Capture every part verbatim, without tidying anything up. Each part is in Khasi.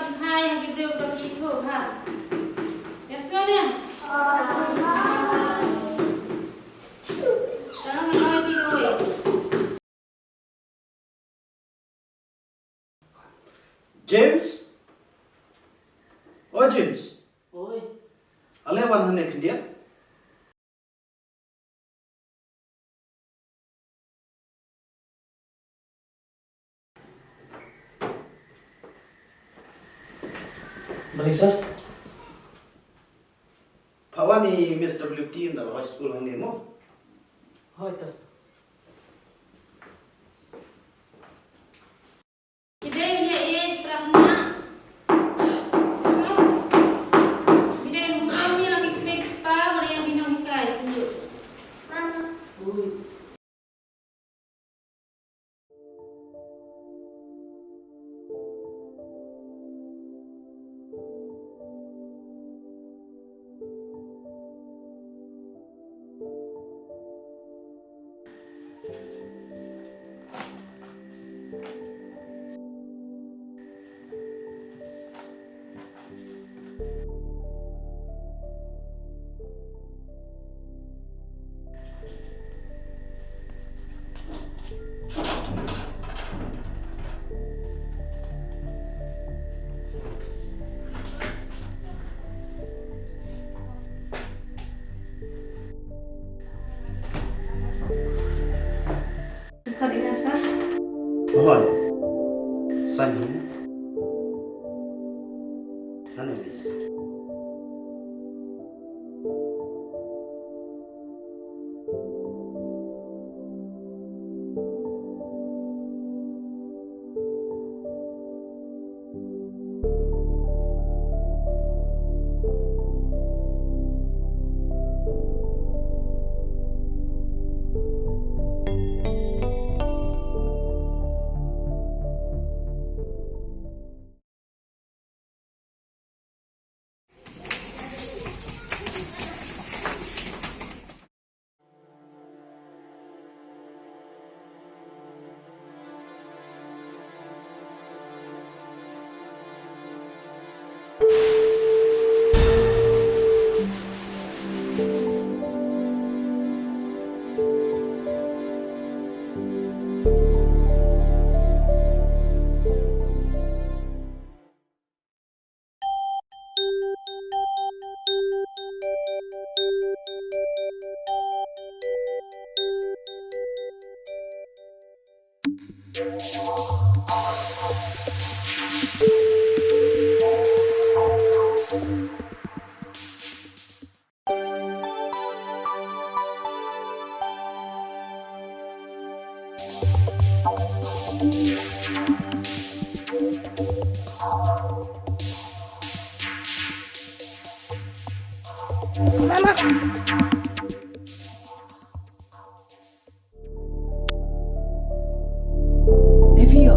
Hai ha ki briew ba ki ithuh ha. Ïa sngewbha ne? Tang ngi oi ti oi. James? O James. Oi. Ale wan hangne khyndiat. Balei sir? Pha wan i Miss W T ynda la high school hangne mo? Hooid to sir. Ki dei ban ïa ïeit para khynnah. Ki dei ban burom ïa la ki kmie ki kpa bad ïa ki nonghikai. Ui. Hooid. Sign hynne. Hane, miss. Mama. Nephi ïa.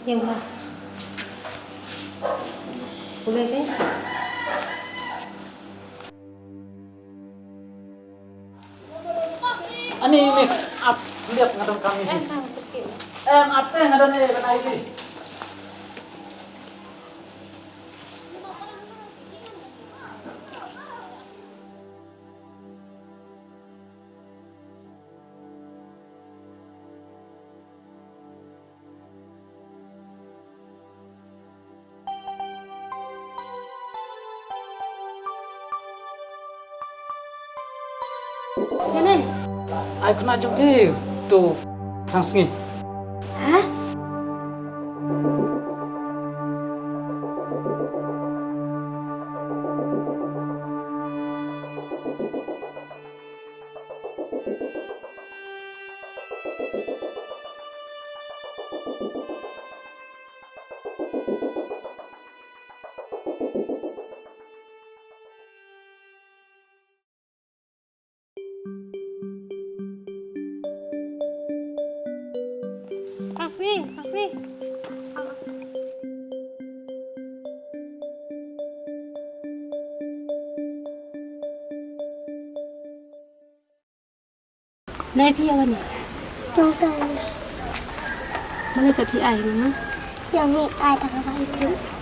Ïa nga. Pule ke? Ani miss, ap, lihat ngadon kami. Em, tang, teki. Em, ap te ngadon ni, kena ini. Ïa nai. Ai kena jong ki tu tang sngi. Ha? Free, free. Nai phi ïa kane? Jong ka. Balei pat phi ai, mama? Ïa ngi ai ta ka bai tu.